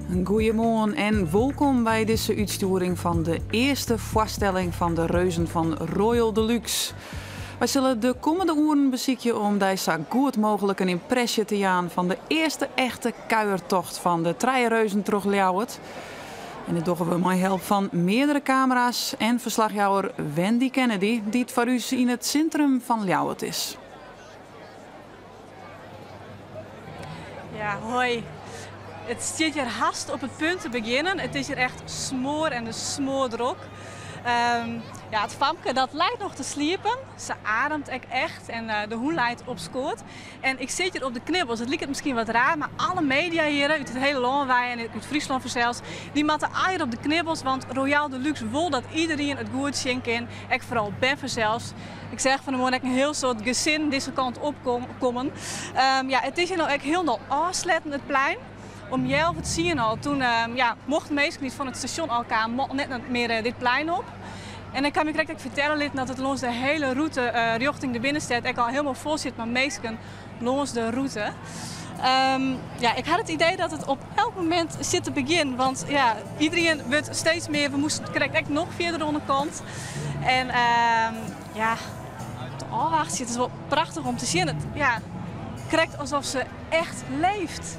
Goeiemoarn en wolkom by dizze útstjoering fan de earste foarstelling fan de Reuzen fan Royal de Luxe. Wy sille de kommende oeren besykje om dy sa goed mooglik in ympresje te jaan fan de earste echte kuiertocht fan de trije reuzen troch Ljouwert. En dat dogge we mei help fan meardere kamera's en ferslachjouwer Wendy Kennedy, dy't foar ús yn it sintrum fan Ljouwert is. Ja, hoi. It stiet hjir hast op it punt te begjinnen. It is hjir echt smoar en de smoardrok. Ja, it famke dat leit noch te sliepen. Se ademt ek echt en de hûn leit op skoat. En ik sit hjir op de knibbels. It liket miskien wat raar, mar alle media hjir út it hiele lân wei en út Fryslân fansels, dy moatte allegear op de knibbels, want Royal de Luxe wol dat iderien it goed sjen kin, ek foaral bern fansels. Ik seach fan 'e moarn ek in hiel soad gesinnen dizze kant op kommen. Ja, it is hjir no ek hielendal ôfsletten, it plein. Om healwei tsien al, toen ja, mochten minsken dy't fan it stasjon ôf kamen net mear dit plein op. En ik ha my krekt ek fertelle litten dat it lâns de hiele rûte rjochting de binnenstêd ek al hielendal fol sit mei minsken lâns de rûte. Ja, ik ha it idee dat it op elk momint sit te begjinnen, want ja, iderien wurdt steeds mear. We moasten krekt ek noch fierder oan de kant. En ja, te ôfwachtsjen, it is wol prachtich om te sjen. It, ja, krekt alsof se echt leeft.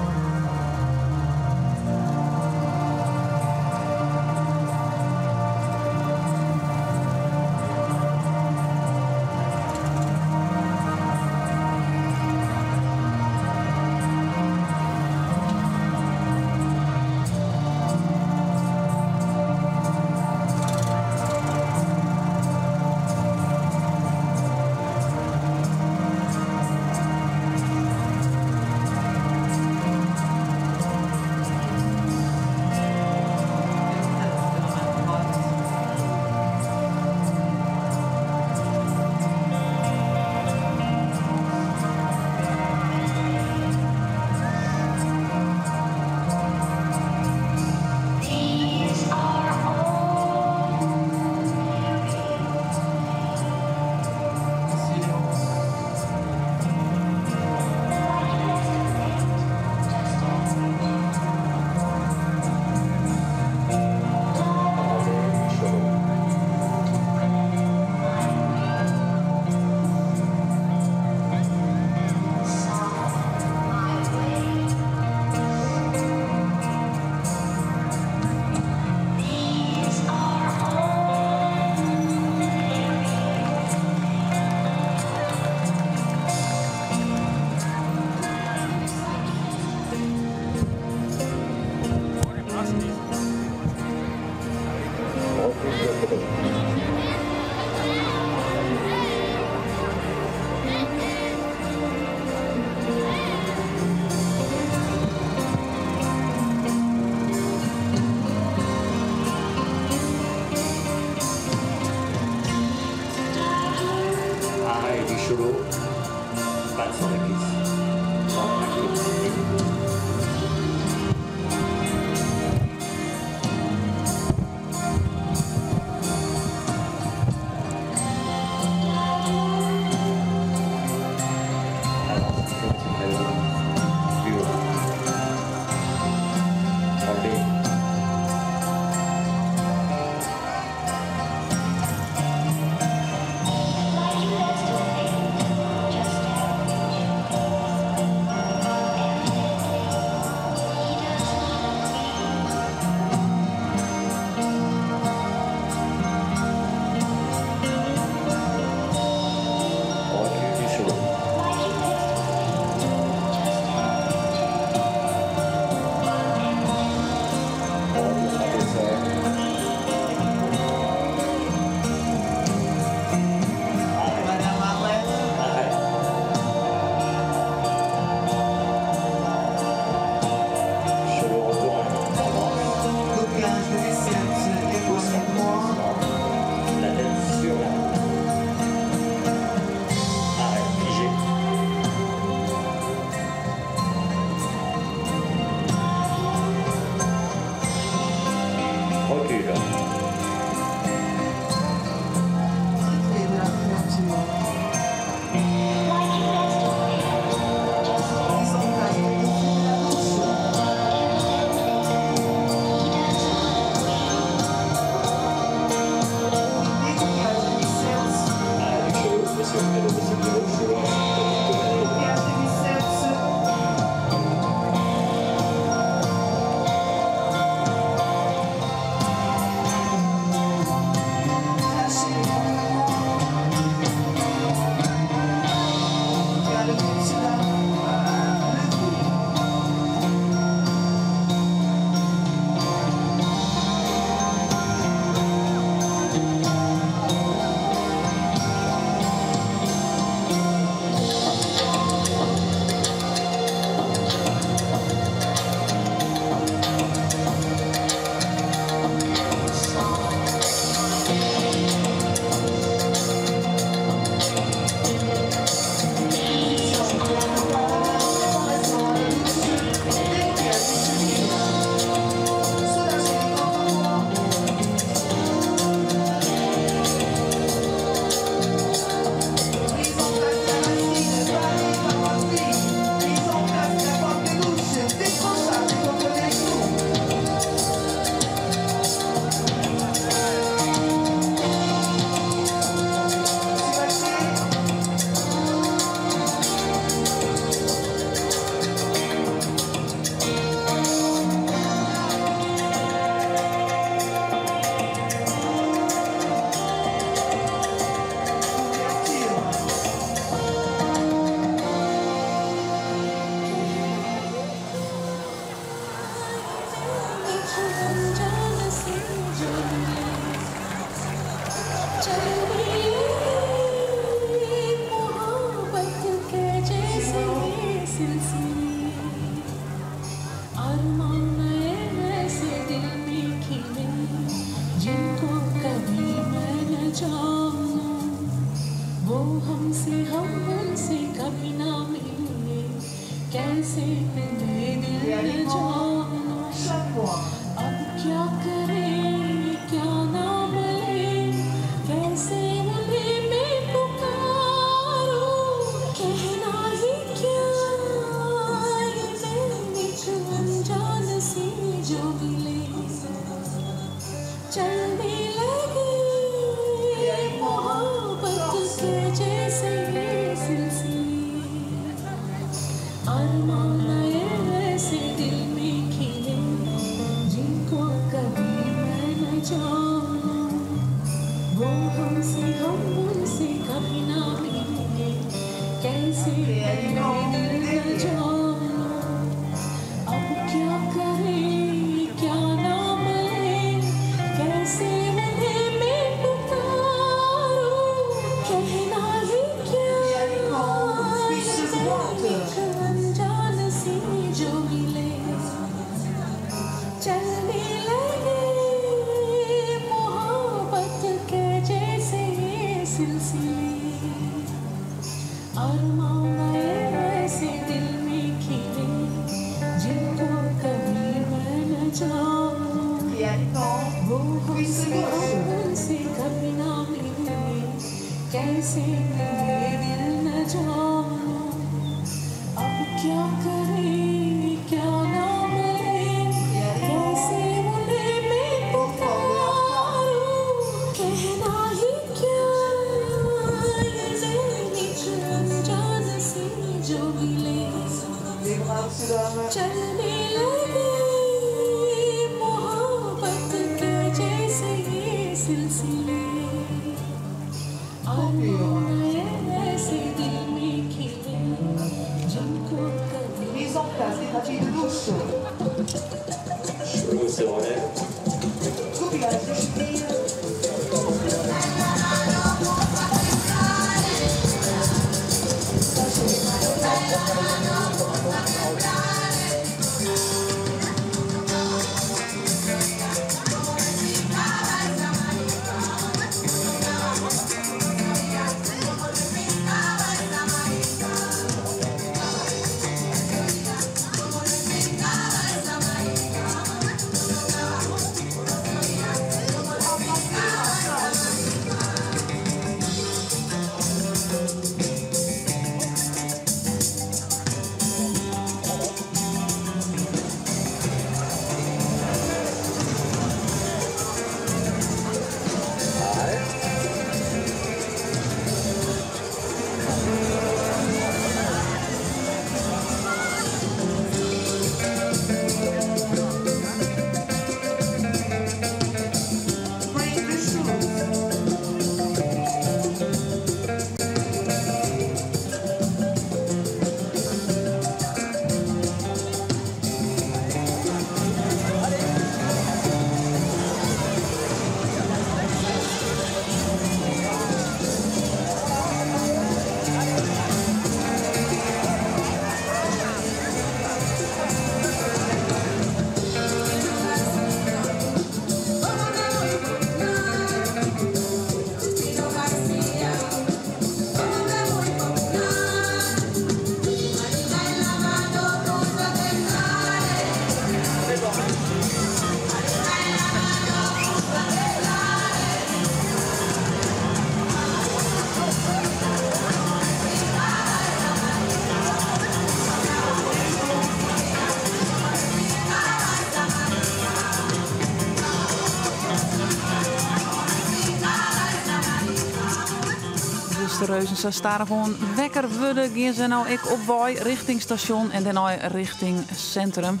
Wylst de reuzen sa stadichoan wekker wurde, gean se no ek op wei rjochting stasjon en dêrnei rjochting sintrum.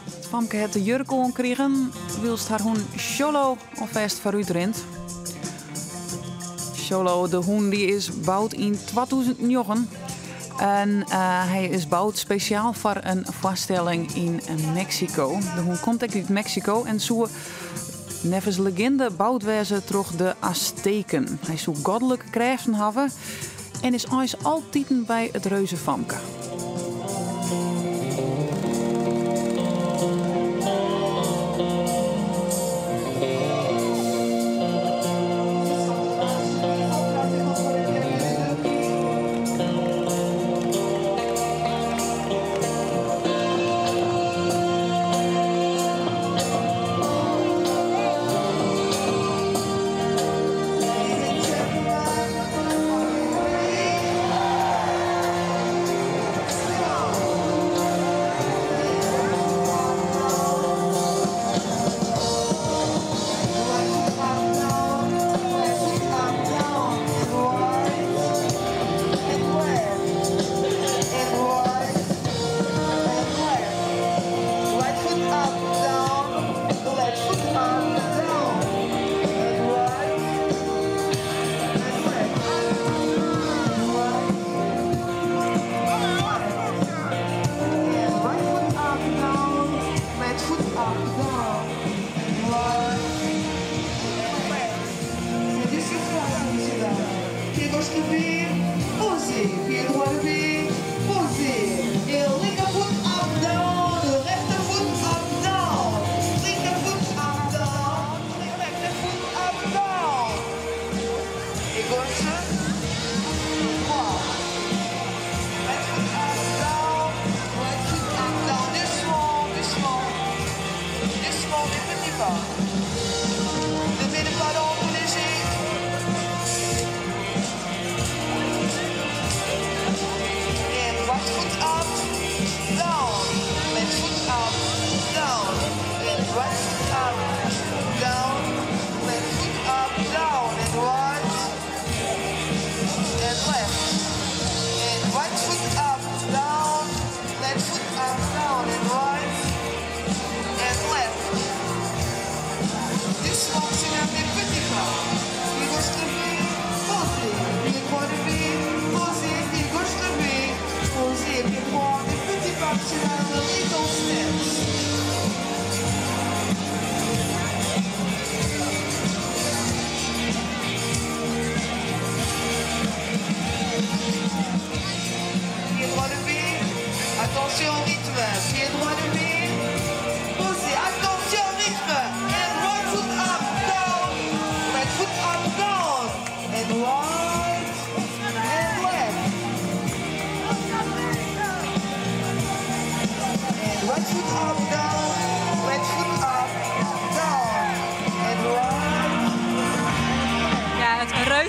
It famke hat de jurk oankrigen, wylst har hûn Sjolo alfêst foarút rint. Sjolo, de hûn, dy is boud yn 2009 en hy is boud spesjaal foar in foarstelling yn Meksiko. De hûn komt ek út Meksiko en soe neffens leginde boud wêze troch de Azteken. Hy soe godlike krêften hawwe en is eins altiten by it reuzefamke.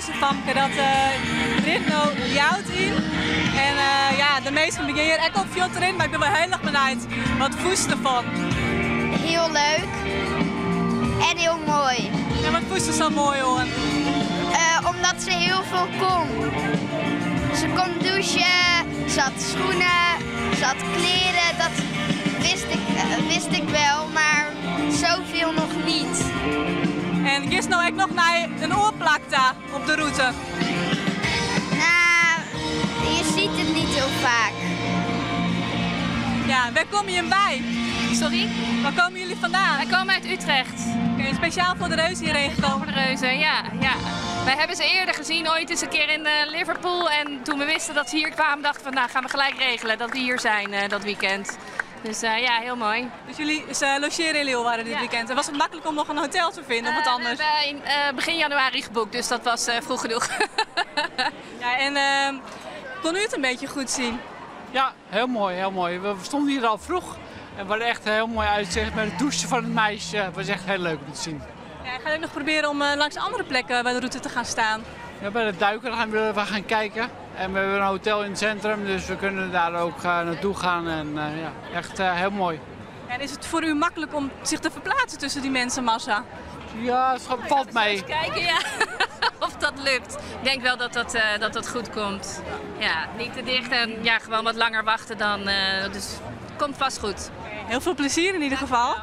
reuzefamke dat rint no Ljouwert yn. En ja, de minsken begjinne hjir ek al fuort te rinnen, mar ik bin wol hiel erch benijd wat fûnst derfan. Hiel leuk en hiel moai. En wat fûnst der sa moai oan? Omdat se hiel folle kon. Se kon dûse, se hat schoenen, se hat klean, dat wist ik wel, mar zoveel noch niet. En giest no ek noch nei in oar plak ta op de rûte? Nou, je ziet het niet heel vaak. Ja, wêr komme jim wei? Sorry? Waar komen jullie vandaan? Wij komen uit Utrecht. Oké, speciaal voor de reuzen hierheen gekomen? Voor de reuzen, ja. Wij hebben ze eerder gezien, ooit eens een keer in Liverpool. En toen we wisten dat ze hier kwamen, dachten we, nou gaan we gelijk regelen dat die hier zijn dat weekend. Dus ja, heel mooi. Dus jullie logeren in Leeuwarden dit Ja. weekend. En was het makkelijk om nog een hotel te vinden of wat anders? We hebben in begin januari geboekt, dus dat was vroeg genoeg. Ja, en kon u het een beetje goed zien? Ja, heel mooi, heel mooi. We stonden hier al vroeg en we hadden echt een heel mooi uitzicht met het douchen van het meisje. Het was echt heel leuk om te zien. Ja, ga je ook nog proberen om langs andere plekken bij de route te gaan staan? Ja, bij de duiker gaan we gaan kijken. En we hebben een hotel in het centrum, dus we kunnen daar ook naartoe gaan. En ja, echt heel mooi. En is het voor u makkelijk om zich te verplaatsen tussen die mensenmassa? Ja, het valt mee. Eens kijken, ja. Of dat lukt. Ik denk wel dat dat goed komt. Ja, niet te dicht en ja, gewoon wat langer wachten dan. Dus het komt vast goed. Heel veel plezier in ieder geval.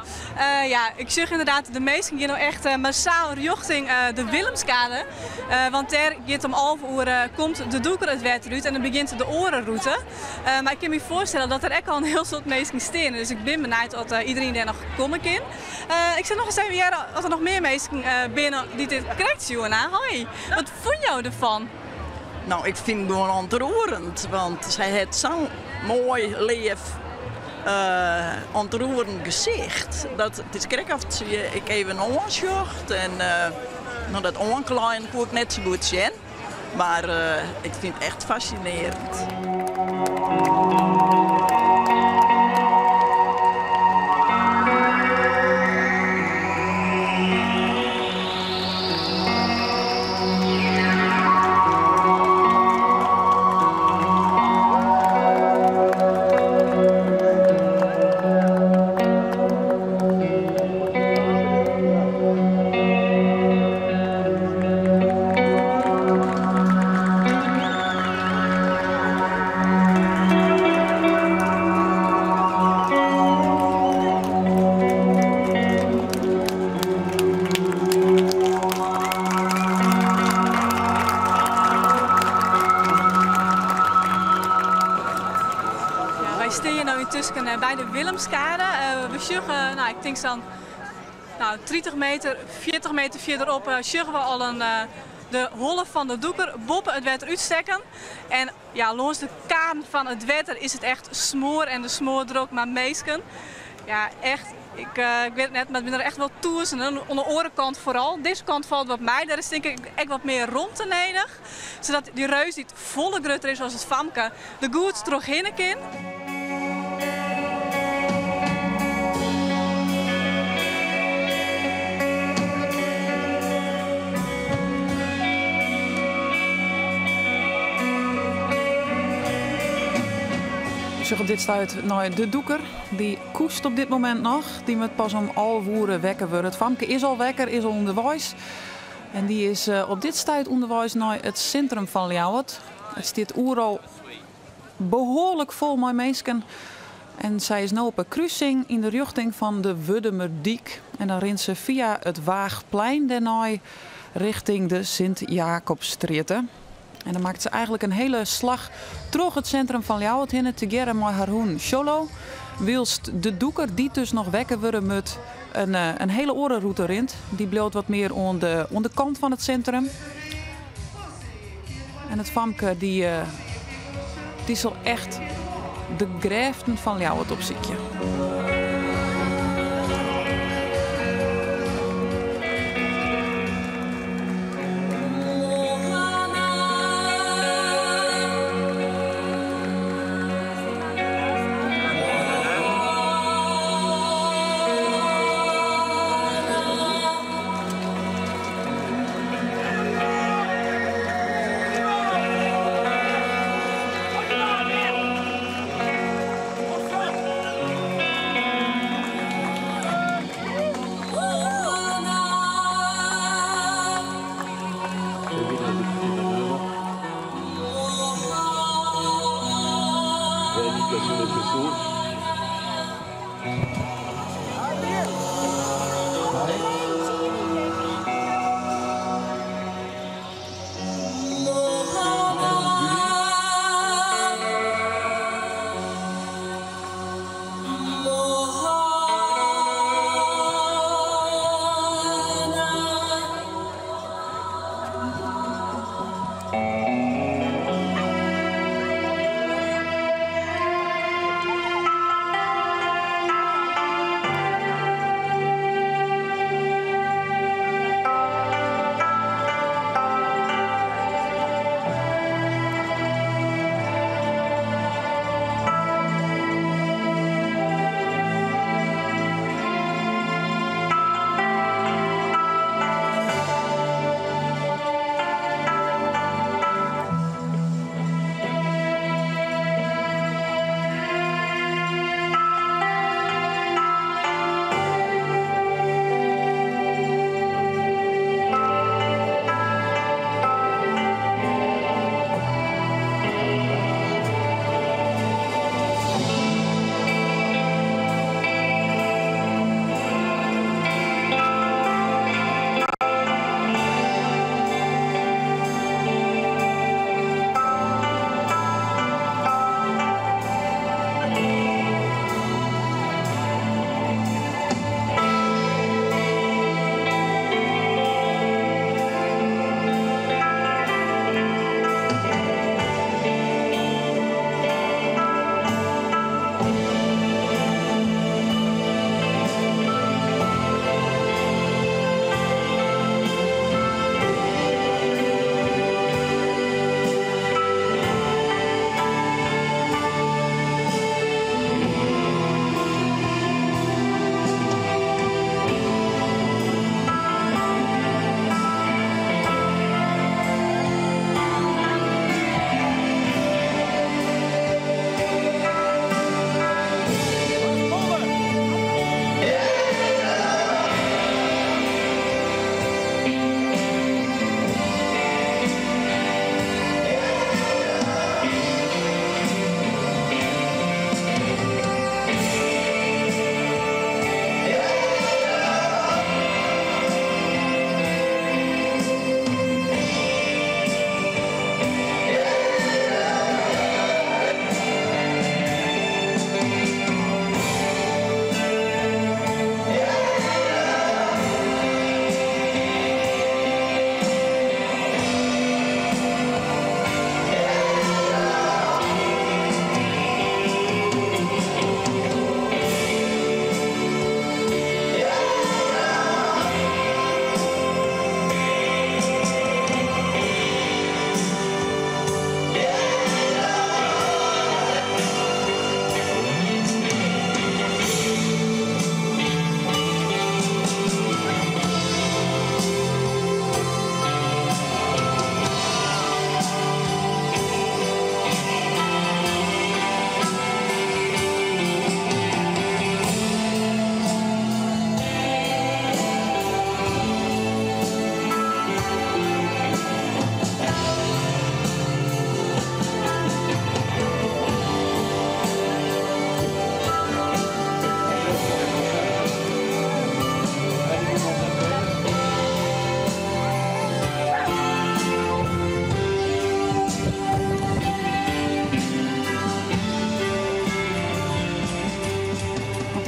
Ja, ik zeg inderdaad, de meesten gaan nou echt massaal richting de Willemskade. Want daar gaat om half uur komt de doeker het wetter uit en dan begint de orenroute. Maar ik kan me voorstellen dat er echt al een heel soort mensen staan. Dus ik ben benieuwd of iedereen daar nog komen kan. Ik zit nog eens even hier, als er nog meer mensen binnen die dit krijgt, Johanna. Hoi, wat vond jou ervan? Nou, ik vind het gewoon ontroerend, want zij heeft zo'n mooi lief. Ontroerend gezicht. Dat, het is krek of het je, ik even aanzocht en nou, dat aanklaaien kon ik net zo goed zien. Maar ik vind het echt fascinerend. Intussen bij de Willemskade. We sjuggen, nou, ik denk zo'n, nou, 30 meter, 40 meter verderop sjuggen we al de holle van de doeker boppen het wetter uitstekken. En ja, langs de kaan van het wetter is het echt smoor en de smoordrok maar meesken. Ja, echt. Ik weet het net, maar ik ben er echt wel toes. En aan de orenkant vooral. Deze kant valt wat mij. Daar is denk ik echt wat meer rond te nedig. Zodat die reus die het volle grutter is zoals het famke, de goed terug heen kan. Zeg op dit stuit nou, de doeker, die koest op dit moment nog. Die moet pas om half uur wekker worden. Het famke is al wekker, is al onderwijs. En die is op dit stuit onderwijs naar het centrum van Ljouwert. Het zit oer al behoorlijk vol met mensen. En zij is nu op een kruising in de richting van de Wurdumerdyk. En dan rint ze via het Waagplein daarna richting de Sint-Jacobsstraat. En dan maakt ze eigenlijk een hele slag terug het centrum van Ljouwert heen, te met haar hoen Cholo. Wilst de doeker die dus nog wekker worden moet, een hele orenroute rint. Die bloot wat meer aan de kant van het centrum. En het famke die zal echt de gräften van Ljouwert opzieken.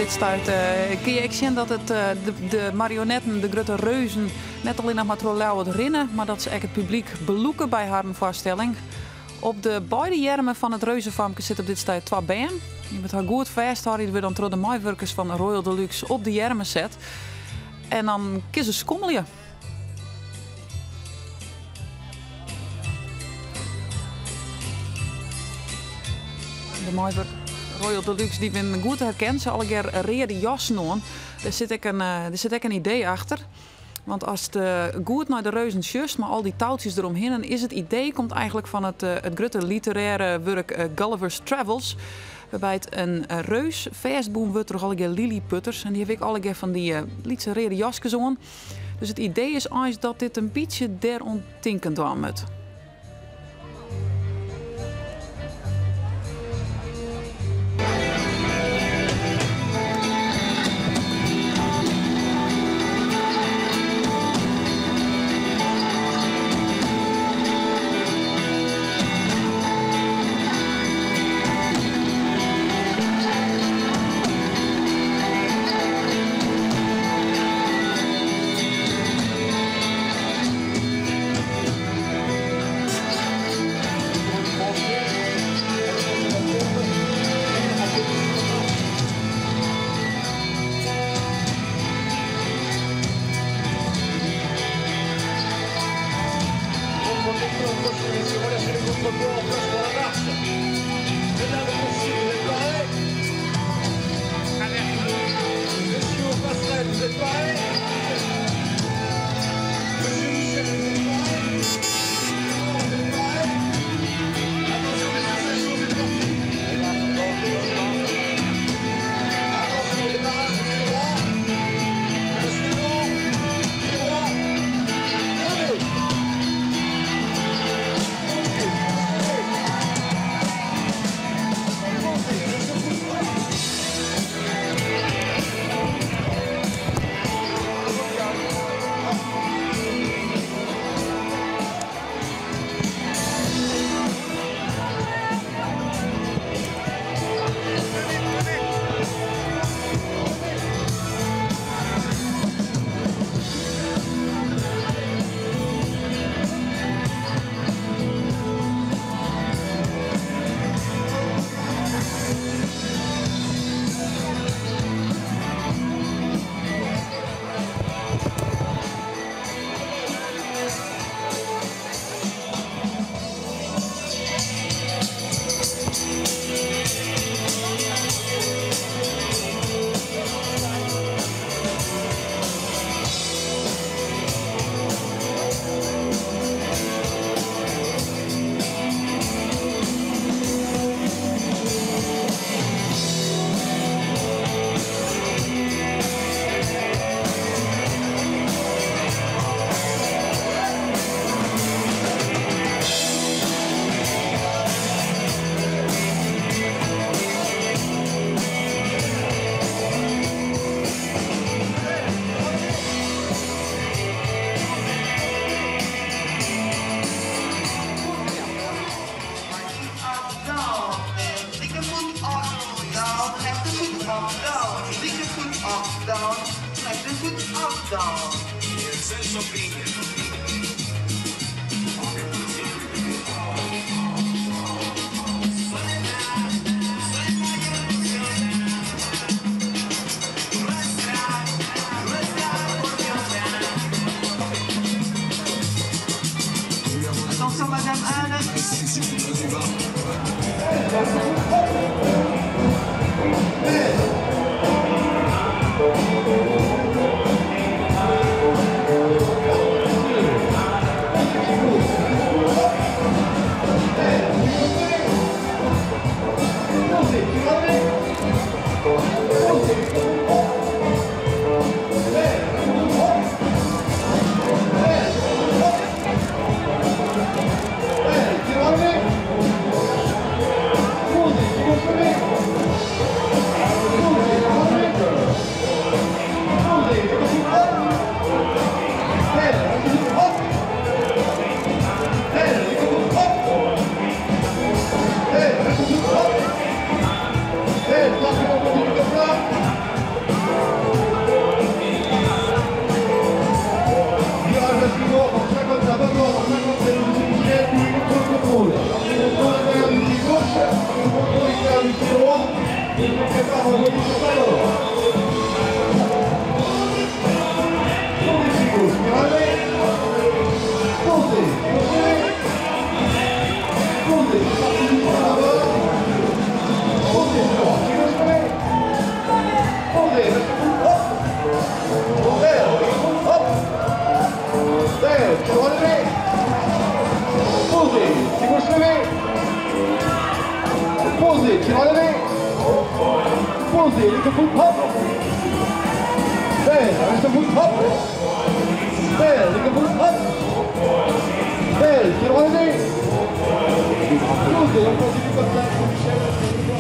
dit stuit kin je ek sjen dat it, de marionetten, de grutte reuzen, net allinnich mar troch Ljouwert rinne, mar dat se ek it publyk belûke by harren foarstelling. Op de beide earmen fan it reuzefamke sitte op dit stuit twa bern. Dy moatte har goed fêsthâlde. Dy wurde dan troch de meiwurkers fan Royal de Luxe op de earmen set. En dan kinne se skommelje. De meiwurkers Royal de Luxe dy binne goed te herkennen. Se ha allegear reade jassen oan. Dêr sit ek in, dêr sit ek in idee achter. Want ast goed nei de reuzen sjochst, mei al dy toutsjes deromhinne, is it idee komt eigenlik fan it, it grutte literêre wurk Gulliver's Travels, wêrby't in reus fêstbûn wurdt troch allegear lilliputters. En dy hawwe ek allegear fan dy lytse reade jaskes oan. Dus it idee is eins dat dit in bytsje dêroan tinken dwaan moat.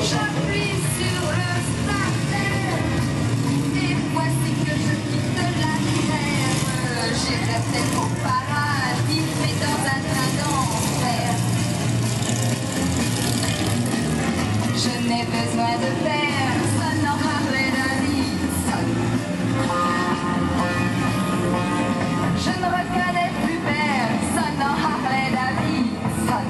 J'appuie sur le starter et voici que je quitte la terre. J'irai peut-être au paradis, mais dans un train d'enfer. Je n'ai besoin de personne en Harley Davidson. Je ne reconnais plus personne en Harley Davidson.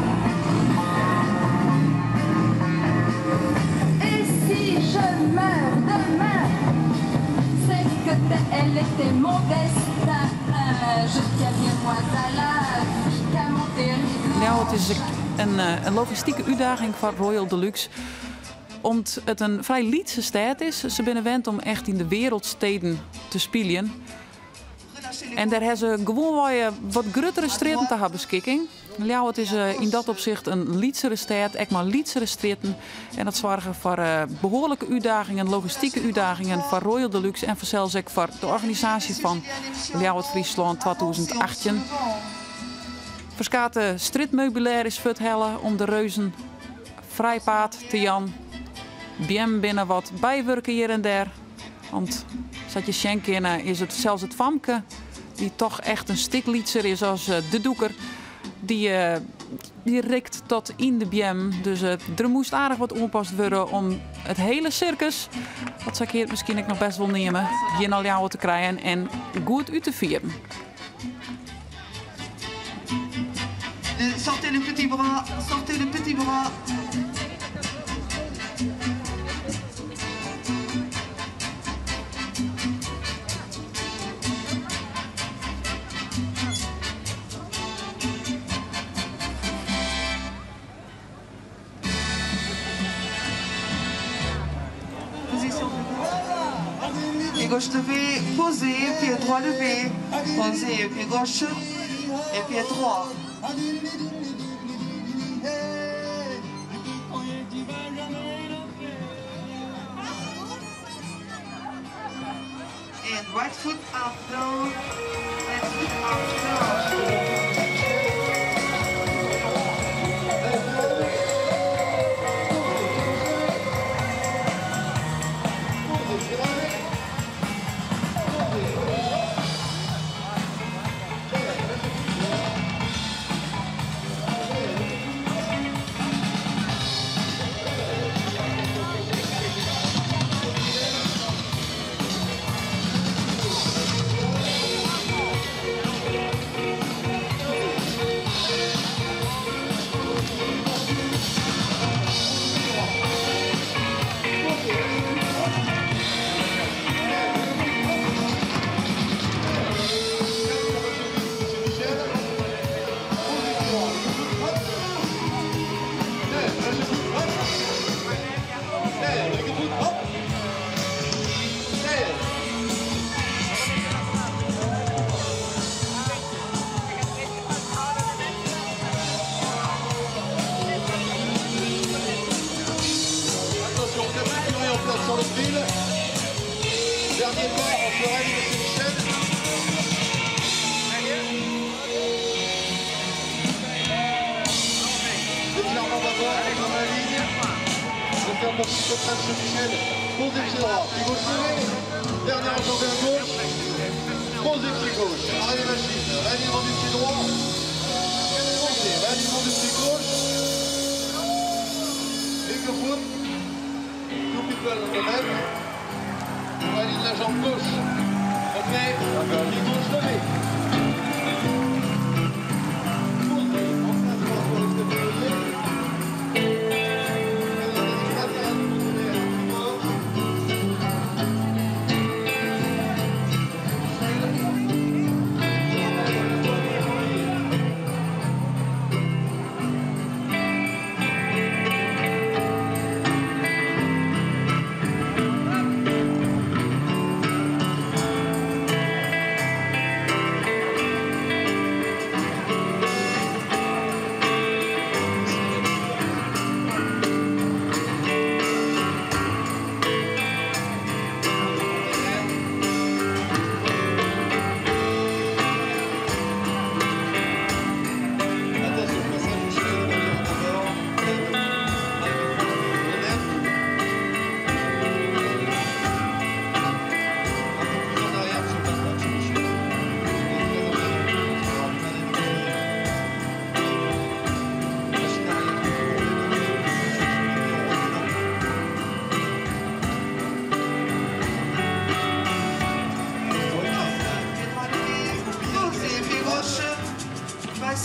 Et si je meurs demain, c'est que tel était mon destin. Je tiens bien moins à la vie qu'à mon territoire. Nou, it is in logistike útdaging foar Royal de Luxe. Om't it in frij lytse stêd is. Se binne wend om echt yn de wereldsteden te spyljen. En dêr ha se gewoanwei wat gruttere strjitten ta har beskikking. Ljouwert is yn dat opsicht in lytsere stêd, ek mar lytsere strjitten. En dat soarge foar behoarlike útdagingen, logistike útdagingen foar Royal de Luxe en fansels ek foar de organisaasje fan Ljouwert Fryslân 2018. Ferskate strjitmeubilêr is fuorthelle om de reuzen frij paad te jaan. Beammen binne wat bywurke hjir en dêr. Want sa't je sjen kinne is it sels it famke, dy't toch echt in stik lytser is as de dûker, dy rikt tot yn de beammen. Dus der moast aardich wat oanpast wurde om it hiele sirkus, dat sil ik hjir miskien ek noch bêst wol neame, hjir nei Ljouwert te krijen en goed út te fieren. Sortez le petit bras, sortez le petit bras. Pied gauche levé, posé, pied droit levé, posé, pied gauche et pied droit. And right foot up, down, left foot up, down.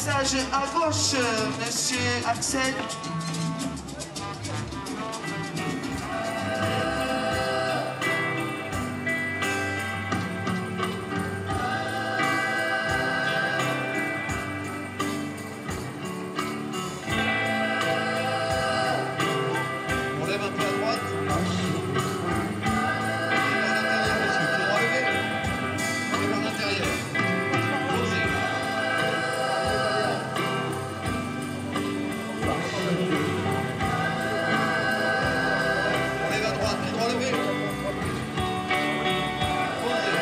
Passage à gauche, monsieur Axel. On lève un peu à droite. Et vers l'intérieur, messieurs. Pied droit levé. On est vers l'intérieur. Posez. On lève à droite, pied droit levé. Posez.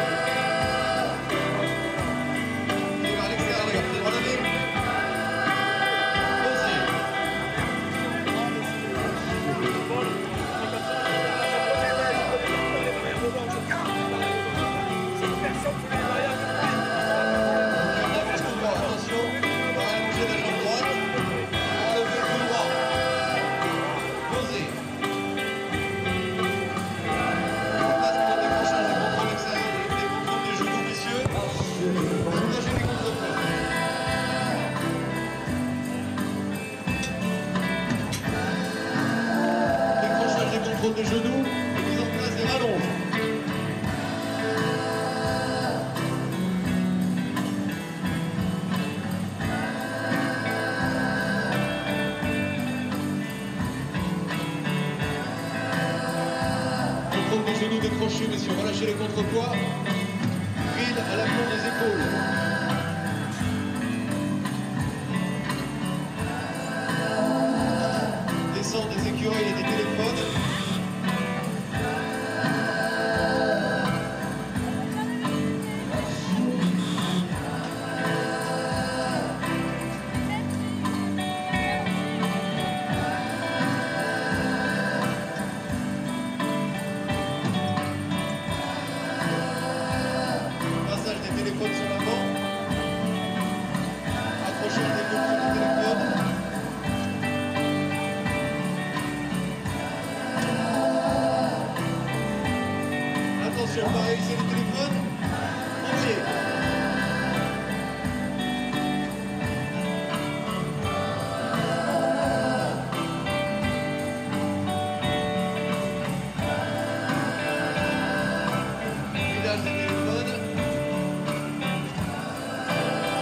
Pied vers l'extérieur, pied droit levé. Posez. Attention, on va allonger la jambe droite. On va lever le coup droit. Posez. On passe pour le décrochage des contrôles extérieurs, des contrôles des genoux, messieurs. Soulagez les contrepoids. Décrochage des contrôles des genoux et mise en place des rallonges. Contrôle des genoux décrochés, messieurs. Relâchez les contrepoids. Fil à l'aplomb des épaules. Descente des écureuils et des téléphones. Passage des téléphones sur l'avant. Accrochage des boucles sur les téléphones. Attention, pareil, c'est les téléphones. Envoyez. Vidage des téléphones.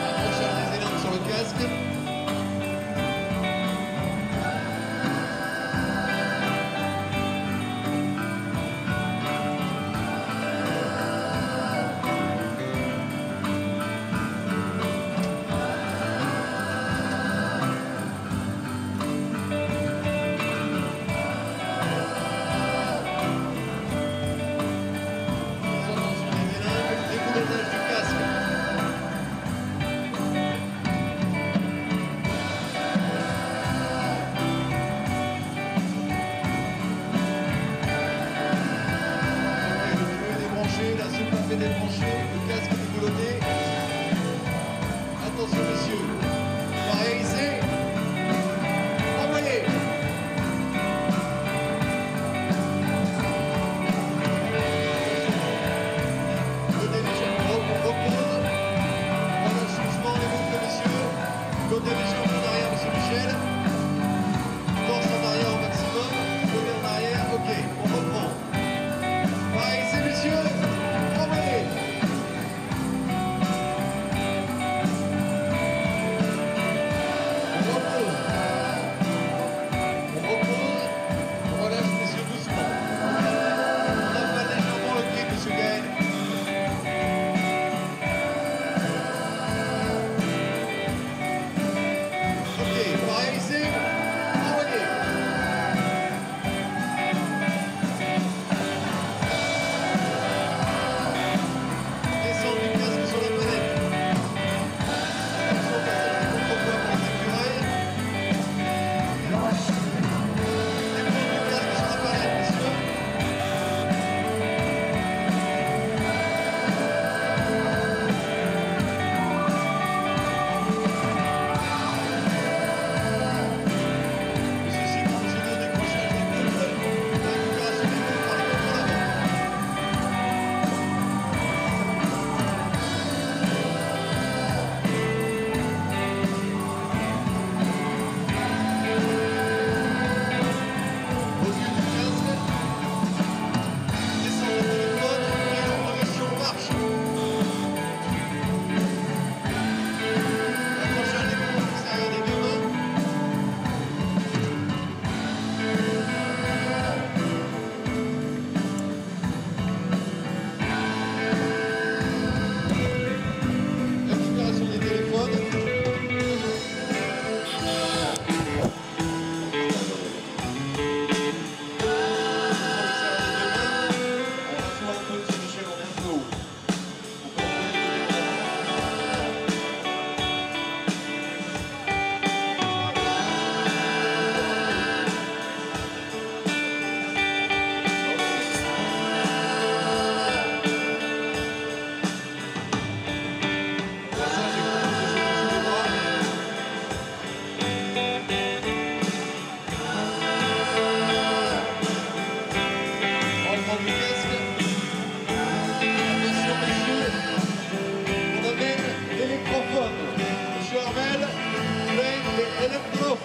Accrochage des élingues sur le casque. Mise en tension des élingues, déboulonnage du casque. Ok, le tuyau est débranché, la soupape est débranchée, le casque est déboulonné. Attention messieurs, pareil ici. Envoyez. Côté légèrement, on repose. On relâche doucement les boucles, messieurs. Côté légèrement en arrière, monsieur Michel. Torse en arrière au maximum. Côté en arrière, ok, on reprend. Pareil ici, messieurs. Envoyez.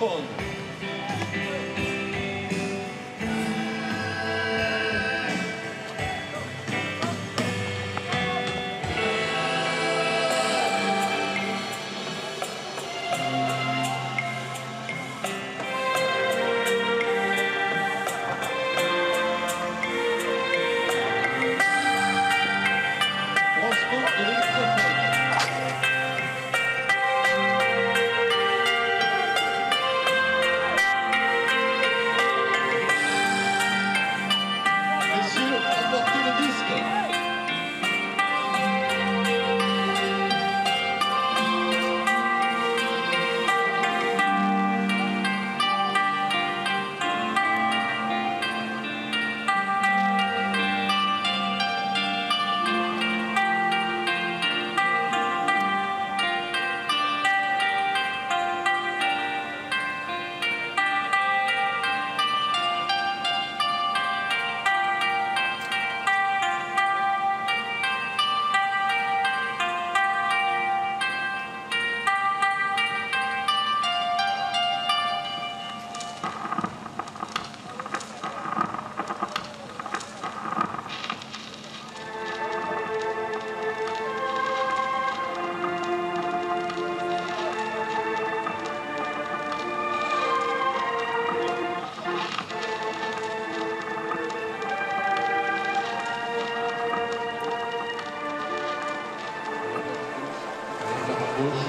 l'électrophone. Lancement de l'électrophone. Messieurs, apportez le disque. Gauche.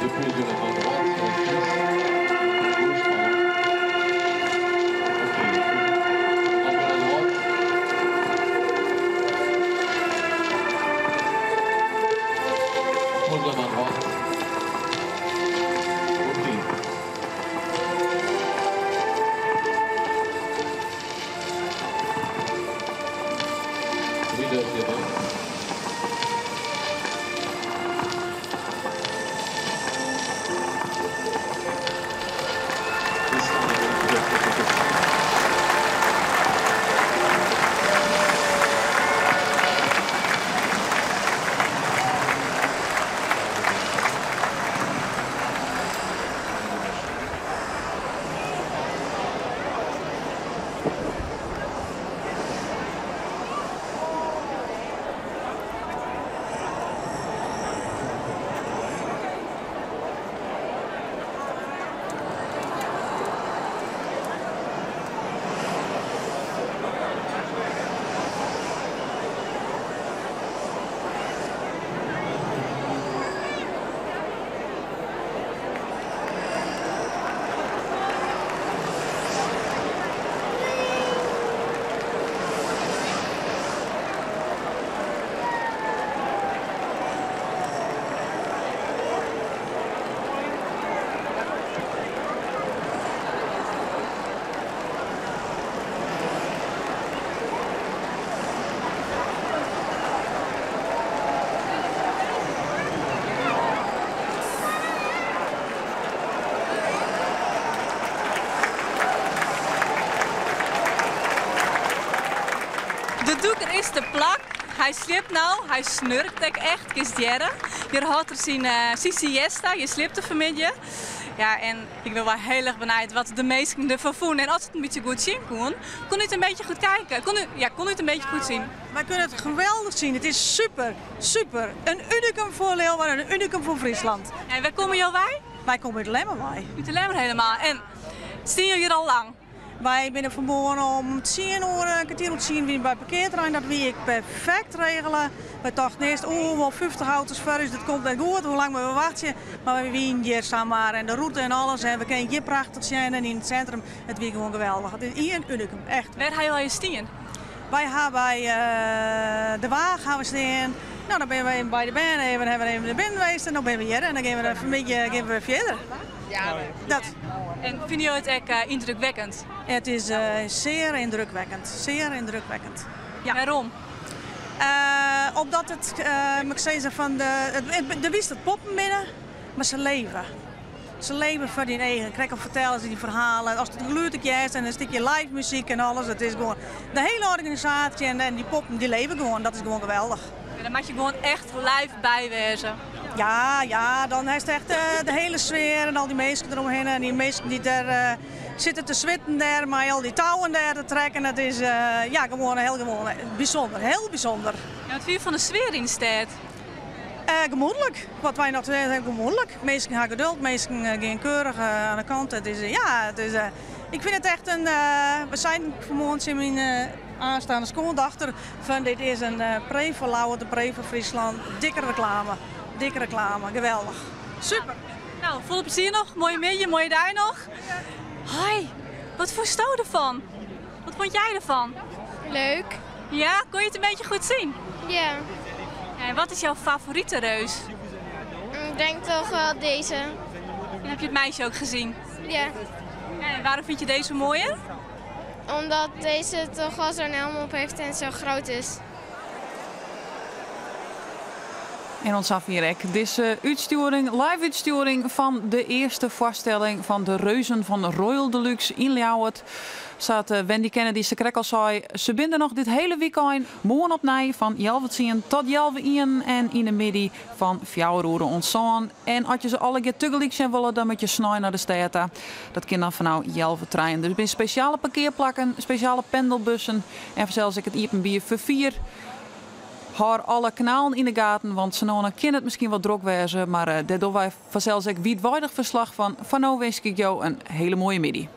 Dépose de la main droite sur la cuisse. Gauche, pardon. Ok. Un peu la droite. Pose la main droite. Ok. Relève les mains. Descend avec le couvercle côté. De dûker is te plak. Hy sliept no, hy snurkt ek echt, kinst hearre. Hjir hâldt er syn syn siesta, hy sliept fanmiddei. Ja, en ik bin wol hiel erch benijd wat de minsken derfan fûnen. En as it in bytsje goed sjen koene, kon u het een beetje goed kijken? Kon u, ja, kon u het een beetje goed zien? Wij kunnen het geweldig zien. Het is super, super. Een unicum voor Leeuwarden en een unicum voor Friesland. En wêr komme jo wei? Wy komme út Lemmer wei. Út de Lemmer helemaal. En steane jo hjir al lang? Wy binne fanmoarn om tsien oere, in kertier oer tsien, wiene by it parkearterrein. Dat wie ek perfekt regele. Wy tochten earst, oeh, wol 50 auto's foar ús, dat komt net goed, hoe lang moatte we wachtsje? Mar wy wiene hjir samar en de rûte en alles en we kinne hjir prachtich sjen en yn it sintrum. It wie gewoan geweldich. It is ien unikum, echt. Wêr ha jo allegear stien? Wy ha by de Waach ha we stean. No, dan binne we even by de bern even, hawwe we even nei binnen west en no binne we hjir en dan gean we fanmiddei gean we wer fierder. Dat. En fine jo it ek yndrukwekkend? It is zeer indrukwekkend, zeer indrukwekkend. Ja. Wêrom? Omdat it, moet ik sizze, fan de, do witst dat poppen binne, mar se leve. Se leve foar dyn eagen. Krekt al fertelle se dy ferhalen, ast it gelûd ek hearst en in stikje live muzyk en alles. It is gewoan de hiele organisaasje en dy poppen dy leve gewoan. Dat is gewoan geweldich. En dan moat je gewoan echt live by wêze. Ja, ja, dan hast echt de hiele sfear en al dy minsken deromhinne en dy minsken dy't dêr sitte te switten dêr mei al dy touwen dêr te trekken. Dat is ja, gewoan hiel gewoan bysûnder, hiel bysûnder. En wat fine je fan de sfear yn de stêd? Gemoedlik. Wat wy noch te sizzen hawwe, gemoedlik. Minsken ha geduld, minsken gean keurich oan de kant. It is, ja, it is, ik fyn it echt in, we seinen fanmoarn tsjin myn aanstaande skoandochter fan dit is in pree foar Ljouwert, in pree foar Fryslân. Dikke reklame, dikke reklame. Geweldich. Super. Nou, folle plezier noch. Moaie middei, moaie dei noch. Hoi, wat fûnsto derfan? Wat vond jij ervan? Leuk. Ja, kon je het een beetje goed zien? Ja. En wat is jouw favoriete reus? Ik denk toch wel deze. En heb je het meisje ook gezien? Ja. En waarom vind je deze mooier? Omdat deze toch wel zo'n helm op heeft en zo groot is. En oant safier ek dizze útstjoering, live útstjoering fan de earste foarstelling fan de Reuzen fan Royal de Luxe yn Ljouwert. Sa't Wendy Kennedy sakrekt al sei, se binne der noch dit hiele wykein. Moarn opnij fan healwei tsien tot healwei ien en yn 'e middei fan fjouwer oere oant sân. En as je se allegear tagelyk sjen wolle, dan moat je snein nei de stêd ta. Dat kin dan fanôf healwei trijen. Der binne spesjale parkearplakken, spesjale pendelbussen en fansels ek it iepenbier ferfier. Hâld alle kanalen yn de gaten, want sa no en dan kin it miskien wat drok wêze, mar dêr dogge wy fansels ek wiidweidich ferslach fan. Foar no winskje ik jo in hiele moaie middei.